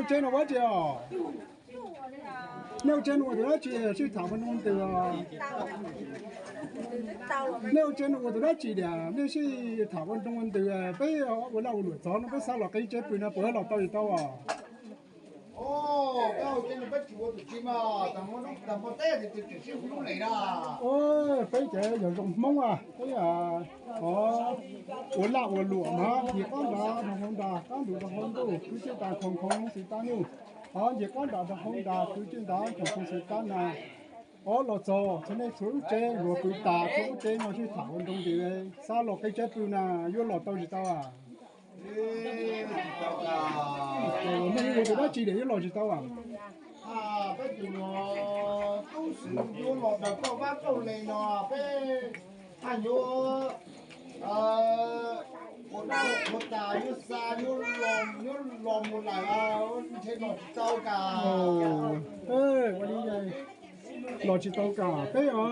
Tsev no ua dab tsi os? Nej ua tsev no ua tus dab tsi sij tham ua nroo ntws os? Nej ua tsev no ua tus dab tsi tiag nej sij tham ua nroo ua ntws? Peb ua laj ua luam txog no peb xav los qhib tsev pw no puas los tau tsis tau os? Peb ces yog zoo Hmoob a, peb ua laj ua luam mas nce qab nrad rau hauv nrad, qab nrad rau hauv ntuj, kwv tij tas khoom khoom xis tas nyuj, o nce qab nrad rau hauv nrad kwv tij tas khoom khoom xis tas na. O los txog txhua nej txhua lub tsev luag pw tas txhua lub tsev no sij tham ua nroo ntws, xav los qhib tsev pw na yuav los tau tsis tau a? Nej ua tus dab tsi tias yuav los tsis tau a? Peb tus no tub xwm yuav los daws kauj vab kauj le no peb haj yuav ua dab ua tas yuav xa yuav los mus lawm, ntshe los tsis tau kam. Ua li los tsis tau kam peb os.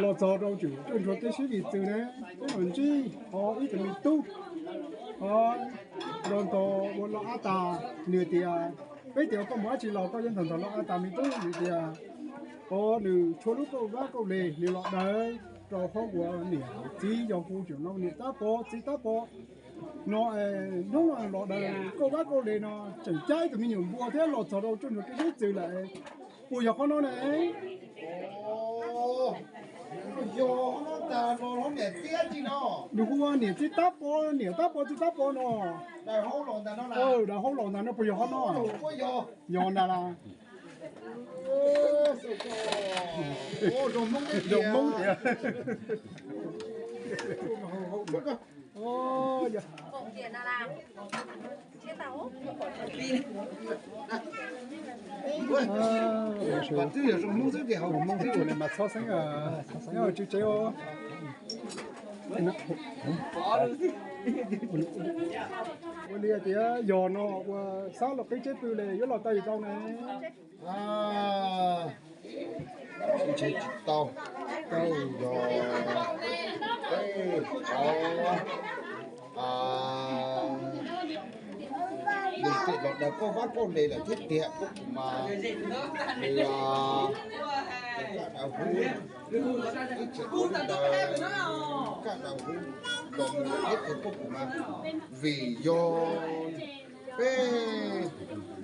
Los txog rau tsum cuaj ntsuag teb sib vim txwv ne, peb mam ntsib ho ib tug me tub, o, nrog ntog ua loj ab tas, nws tias, peb tias koj mus dab tsi los koj yuav ntog ntog loj ab tas, me tub nws tias, o, nws tshuav lub kauj vab kauj le nws los daws rau hauv ua niam txiv yog hu tseem no niam tab pov txiv tab pov no, hnub no los daws kauj vab kauj le no tseem cab ib tug me nyuam npua thiab los txog rau cuaj ntsuag teb sib txwv lawm. Puas yog qhov no ne? Nws hu ua niam txiv tab pov, niam tab pov txiv tab pov no. Daws hauv los ntag no puas yog qhov no? Yog ntag las. Zoo Hmoob tiag. Twb yog zoo Hmoob xwb ces hauv Hmoob xwb mas txhob xeeb, nyob tswv tsev. Ua li tias yog no ua xav los qhib tsev pw li yuav los tau tsis tau ne? Ntshe tsis tau, tau yog peb, o, nws twb los daws kauj vab kauj le lawm thiab tiag, pub kuv mas, nws, o, kaj daws hub, ib txhia kuv daws kaj daws hub los mus thiab tiag, pub kuv mas, vim yog peb,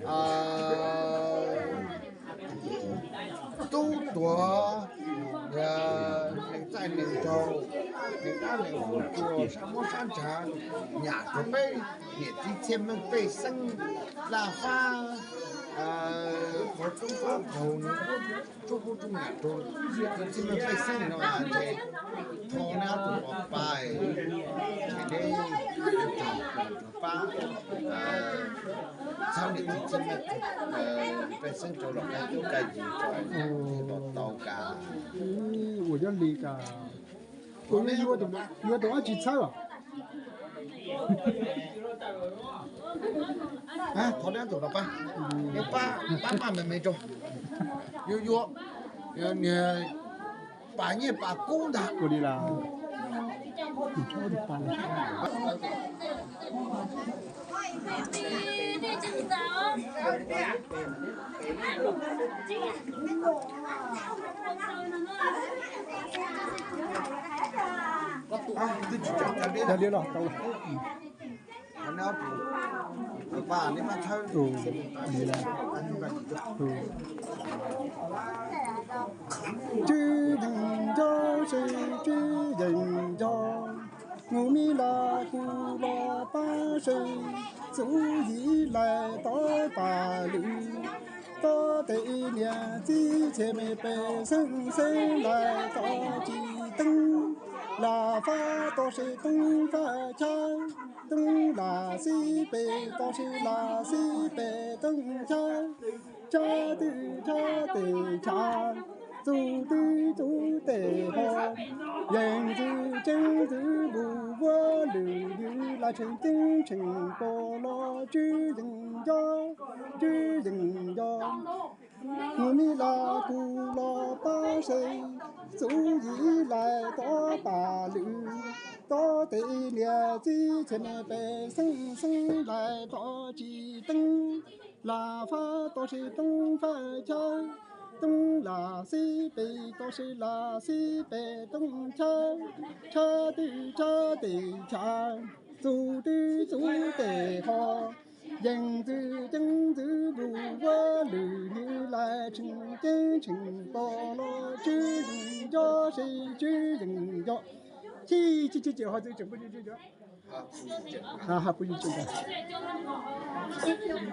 a, tub tuag, neeg txaij neeg nraug, neeg dab neeg huv, tuag sab muab sab ntshav, nyam rau peb niam txiv txhiaj meej pej xeeb, laj fab, qhov roob fab qaug, tub qub tub nyam rau niam txiv txhiaj meej pej xeeb no ces thov nab tus uas pab, ces neb pab txhawb niam txiv txhiaj meej pej xeeb rau los kaj tub kaj yig rau los tau kas. Ua nyob li kas, ua yuav tus dab tsi txhawb os? Thov nab tus los pab, pab maj me me rau, yuav yuav, niag pas nyiaj pas kub ntag. Ua li las. Yog li los tau. Tswv yeej nco, seb tswv yeej nco, mus mi los kuv los pab seb, txuv yim lais tod tas lwm, tod tes niam txiv txhiaj meej pej xeeb xeeb lais tod tsis teeb, lam fab tod seb teeb fab chaw, teeb lam xib pem tod seb lam xib pem teeb chaw, chaw twb chaw tes chaw, txuv twb txuv tes ho, yeej ntxwv tseeb ntxwv npus vuab lwm lwm las tshee ceeb tshee pom los tswv yeej nco, tswv yeej nco. Mus mi las kuv los pab se, txuv yim lais tob pam lwm, tob tes niam txiv txhia me pej xeeb xeeb lais tob tsis teeb, las fab tob se tooj fab chaw, tooj las xib pem tob se las xib pem tooj chaw, chaw twg chaw tes chaw, txuv twg txuv tes ho, yeej ntxwv ceeb ntxwv vus vuab lwm nws lais tshee ceeb tshee pom los tswv yeej nco se tswv yeej nco. Chib chib chib ces ho txwv tseem pub tswv nco.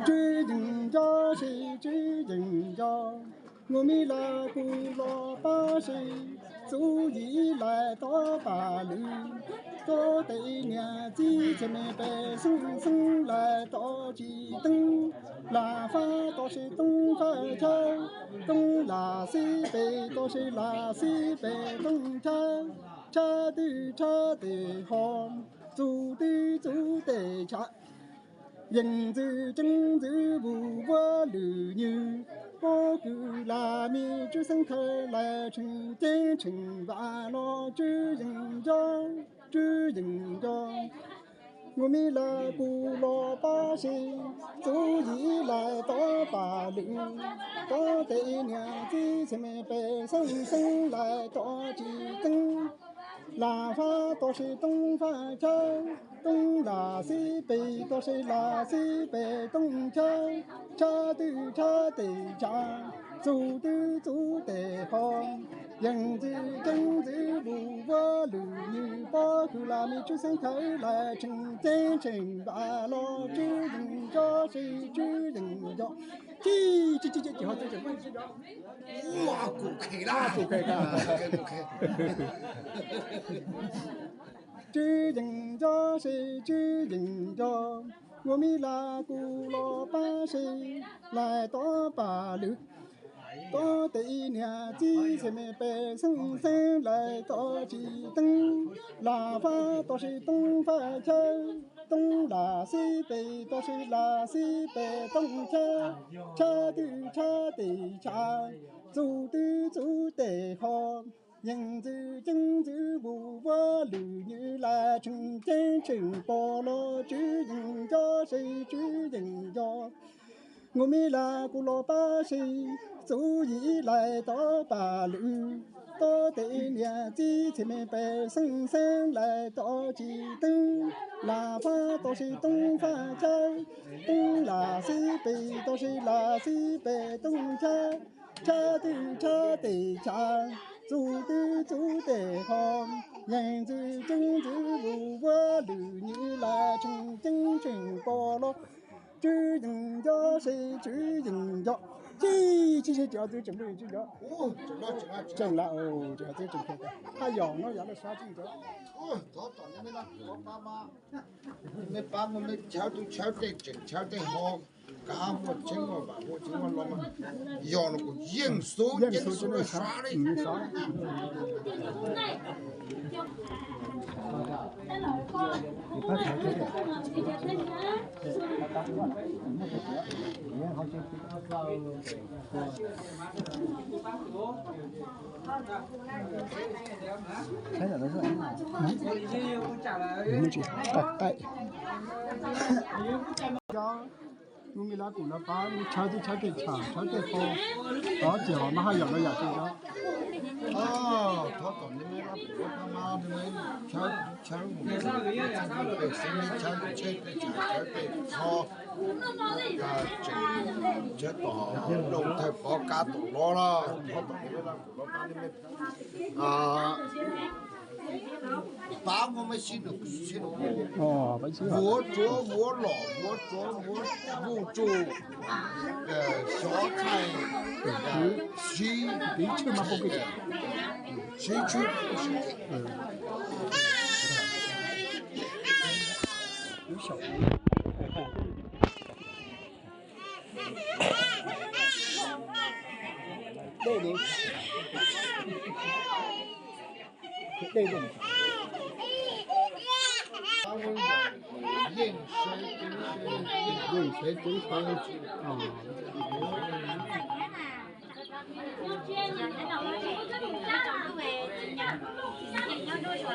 Tswv yeej nco se tswv yeej nco. Mus mi las kuv los pab se, txuv yim lais tob pam lwm, tob tes niam txiv txhia me pej xeeb xeeb lais tob tsis teeb, las fab tob se tooj fab chaw, tooj las xib pem tob se las xib pem tooj chaw, chaw twg chaw tes ho, txuv twg txuv tes chaw, yeej ntxwv ceeb ntxwv vus vuab lwm nws, pob kws las me tswv xeeb khawv lais tshee ceeb tshee vam los tswv yeej nco, tswv yeej nco. Mus mi las kuv los pab se, txuv yim lais tob pam lwm, tob tes niam txiv txhia me pej xeeb xeeb lais tob tsis teeb, las fab tob se tooj fab chaw, tooj las xib pem tob se las xib pem tooj chaw, chaw twg chaw tes chaw, txuv twg txuv tes ho, yeej ntxwv ceeb ntxwv vus vuab lwm nws, pob kws las me tswv xeeb khawv lais tshee ceeb tshee vam los tswv yeej nco se tswv yeej nco. Chib chib chib ces ho txwv tseem pub tswv nco. Ua kuv khe lab kuv khe, tswv yeej nco se tswv yeej nco. Mus mi las kuv los pab se, lais tob pam lwm, tob tes niam txiv txhia me pej xeeb xeeb lais tob tsis teeb, las fab tob se tooj fab chaw, tooj las xib pem tob se las xib pem tooj chaw, chaw twg chaw tes chaw, txuv twg txuv tes ho, yeej ntxwv ceeb ntxwv vus vuab lwm nws lais tshee ceeb tshee pom los tswv yeej nco se tswv yeej nco. Mus mi las kuv los pab se, txuv yim lais tob pam lwm, tob tes niam txiv txhia me pej xeeb xeeb lais tob tsis teeb, las fab tob se tooj fab chaw, tooj las xib pem tob se las xib pem tooj chaw, chaw twg chaw tes chaw, txuv twg txuv tes ho, yeej ntxwv ceeb ntxwv vus vuab lwm nws lais tshee ceeb tshee pom los tswv yeej nco se tswv yeej nco. Chib chib se ces ho txwv tseem pub tswv nco. Tseem lawm, ces ho txwv tseem khe, haj yam no yav laj sab txwv nco. Me pab muaj me chaw twg chaw tej tseem chaw tej ho, kav muaj tseeb muaj vam muaj tseeb muaj loj, yog no kuv yeej xub ceeb xub sab li. Mus mi las kuv los pab, chaw twg chaw tej tsham chaw tej ho, tod ces ho mas haj yam no yam tseem nco. Thov kom nej me pab, chaw chaw mus, pej xeem chaw tej tsham chaw tej ho, tseem chaw tom looj thawj pov kab tom los los, thov kom nej me pab, nej me pab muaj me sib nus, vuav tsuav vuav lom vuav tsuav vuav vuj tsuj, xyov thaij siv, siv tshwj. Dej, dej, yeej sawv ceev, yeej sawv ceev pab.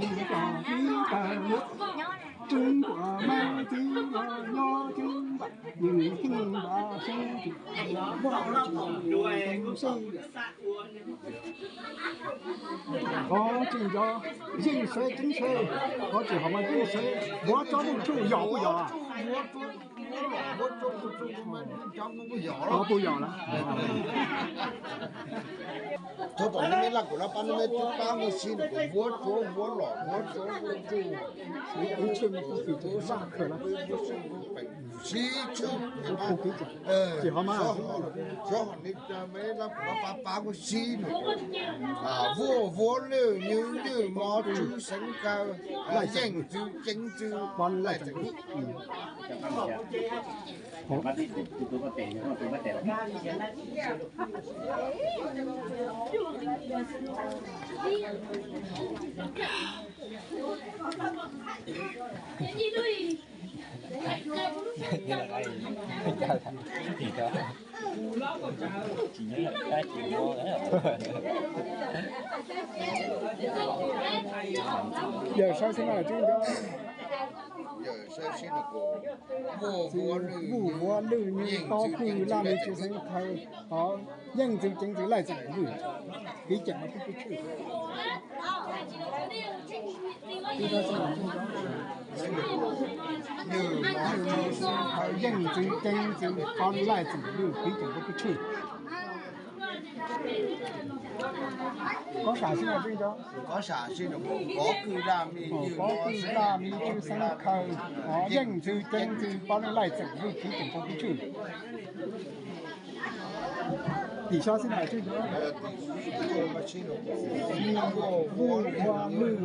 txoos tag ib tag muab, tseeb kuas mab txiv los nyob tseeb npam, yeej theej npam seb tsis muaj tsis muaj seb. Qhov tseem yog yeej seb tseeb seb, qhov tseem hom mas yeej seb vuav tsob vuj tsuj yog puas yog? Puas yog lawm? Thaum tom neb laj kuv laj pab neb twb pab muaj sib nws kuv vuav tsuav vuav los vuav tsuav vuav tsuj, sib tshwj, tsis hom mas, xyov hom neb laj kuv laj pab pab muaj sib nws kuv vuav vuav lwj nywj nywj mov tswb xeev kawg, yeej txwv ceev txwv pov laij txeem lwj. Yawm saib xib hwb, vuj vuav lwj nywj tob kwj laj me tswv xeev kawg, yeej txwv ceev txwv laij txeem lwj, kev ceem mas pub pub tshwj. Yeej txwv ceev txwv pov laij txeem lwj, kev ceem pub pub tshwj. Koj sam sib nco, koj sam sib nco, pov kwj laj me tswv xeev kawg, yeej txwv ceev txwv pov laij txeem lwj, kev ceem pub pub tshwj. Tim sab xib hwb, vuj vuav lwj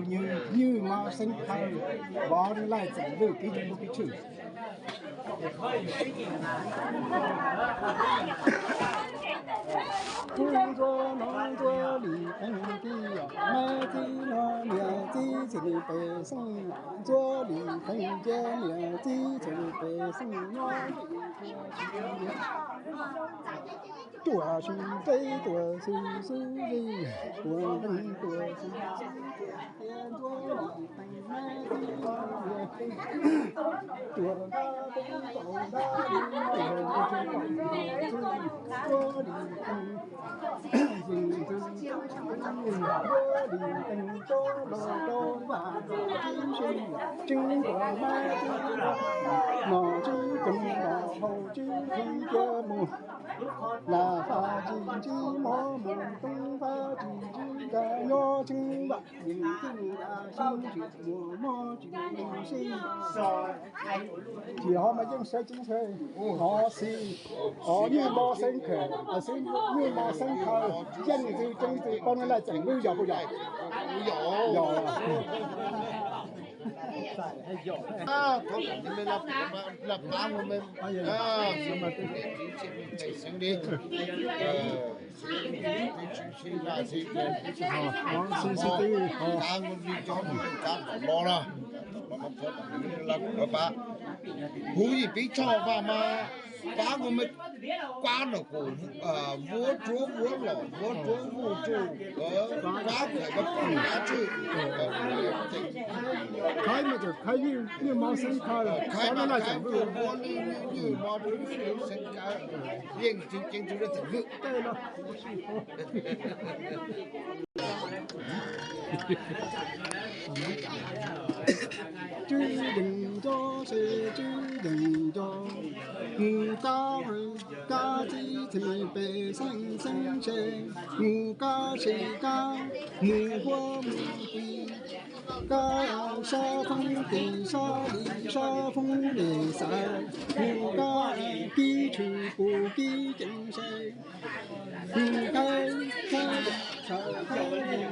nywj mov xeev kawg, pov laij txeem lwj, kev ceem pub pub tshwj. Ntxuav no ntxuav li qeej tij, mab txiv no niam txiv txwm pem xeej, ntxuav li qeej ntxuav niam txiv txwm pem xeej nyob. Tuam su teb tuam su xub zej, tuam leej tuam su xub zej, ntxuav li qeej mab txiv no niam, tuam ntab teb tuam ntab li, tuam ntab teb tuam ntab li, ntxuav li qeej, yeej ntxwv ceev, ntxuav li qeej tsob los rau vaj tsib seb, tseeb tuam mab txiv no, nom tswb ceev los hauv tswb ceev cia mus, nam faj tsis ntsib mov mus, tub faj tsis ntsib nra, nyob tsheej vaj yeej txwj nra sib tsis muaj mob tsis muaj sij. Tsis hom mas yeej seb tseeb seb, hov xib, hov nywj mov xeeb kawg, xib nywj mov xeeb kawg, yeej txwv ceev txwv pov laij txeem lwj yog puas yog? Yog. Thov kom me laj pab hwv me, xeev li, pab hwv li cov no, pab, huv yim pib tshoj vaj mas pab hwv me, pab no kuv vuab tsuab vuab los vuab tsuab vuab tsuj, pab khaim pab pom pab tswj. Khaib mas khaib ywj, ywj mov xeeb khaib, khaib mas khaib ywj mov xeeb khaib, yeej tseem ceeb txug lub txim vwm. Tswb yees nco se tswb yees nco, mus kab kab txib txheej pem xeeb xeeb se, mus kab se kab, mus huab mus pw, kab sab foob tis sab li sab foob li xav, mus kab kib tshwm pus kib ceev se, mus kab kab sawv khawb yim,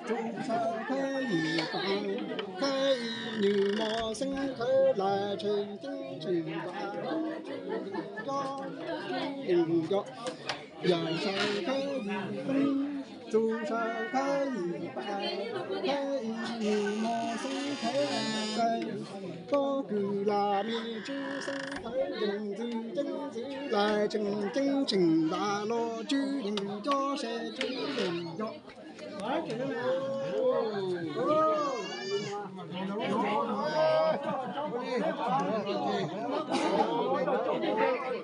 txug sawv khawb yim tas, khawb ib nyuag mos xeeb khawb lais tshee ceeb tshee vam, yog sawv khawb yim, txug sawv khawb yim tas, khawb ib nyuag mos xeeb khawb lais, pob kws lam me tswb xeeb khawb yees ntxwv ceeb ntxwv lais tshee ceeb tshee vam los tswb yees nco se tswb yees nco.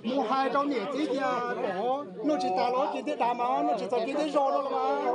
Mus hais rau niam txiv tias kom noj tsis tas los cia thiab dav mas, noj tsis txaus cia thiab zog no los mas.